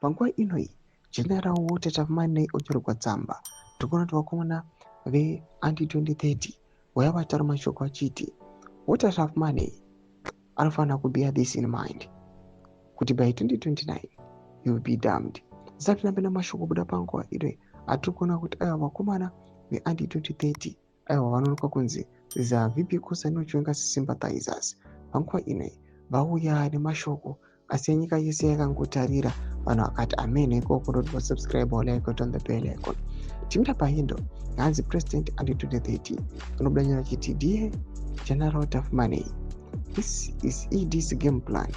Panguva ino iyi, General Walter Tapfumaneyi onyorerwa tsamba. Tikuona kuti vakomana veanti 2030 vauya vataura mashoko achiti Walter Tapfumaneyi anofanira kubear this in mind kuti by 2029 he will be damned. Zisati napinda mashoko kubuda panguva ino, atiri kuona kuti aiwa, vakomana veanti 2030 aiwa, vanoonekwa kunzi VP Constantino Chiwenga sympathizers, panguva ino vauya nemashoko, asi nyika yese yakangotarira. Vanhu vakati amen ikoko. Ndoti vasubscribe, like, on the bell icon. Timira pahindo hanzi President anti 2030 anobuda nyora achiti, "Dear General Tapfumaneyi, this is ED's game plan.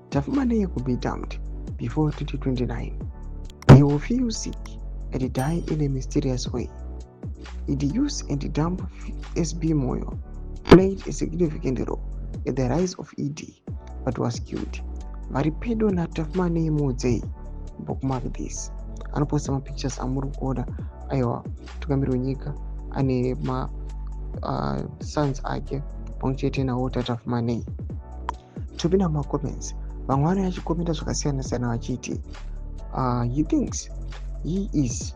Tapfumaneyi could be dumped before 2029. He will feel sick and die in a mysterious way. ED use and dump SB Moyo played a significant role in the rise of ED but was killed. Vari pedo naTapfumaneyi muudzei, bookmark this." Anoposta mapictures amuri kuona. Aiwa, mutungamiri wenyika ane masons ake pamwe chete naWalter Tapfumaneyi. Topinda mumacomments. Vamwe vanouya vachikomenta zvakasiyana siyana vachiti, "He thinks he is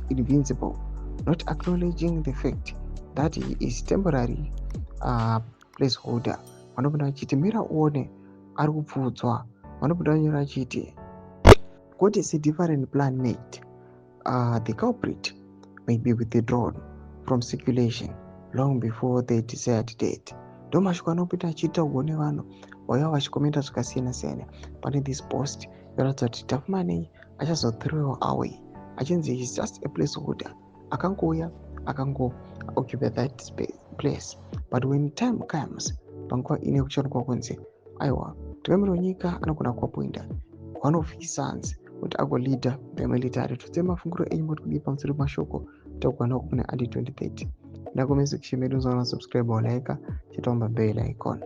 invincible, not acknowledging the fact that he is temporary placeholder." Vanopinda vachiti, "Mira uone, ari kupfuudzwa." Vanopinda vanyora vachiti, "What is a different plan made? The culprit may be withdrawn from circulation long before the desired date." Ndo mashoko anopinda achiitaurwa nevanhu vauya vachikomenta zvakasiyana siyana pane this post yoratidza kuti Tapfumaneyi achazothrowa away achinzi is just a placeholder, akangouya akango occupy that space, place. But when time comes, panguva ine kuchaonekwa kunzi aiwa, mutungamiri wenyika anogona kuappointa one of his sons kuti agoleada the military. Tudze mafungiro enyu, moti kudii pamusoro pemashoko tagwana kune adi 2030? Ndakomesa kuchimedu, unozoona subscribe, like, chitaumba bell icon.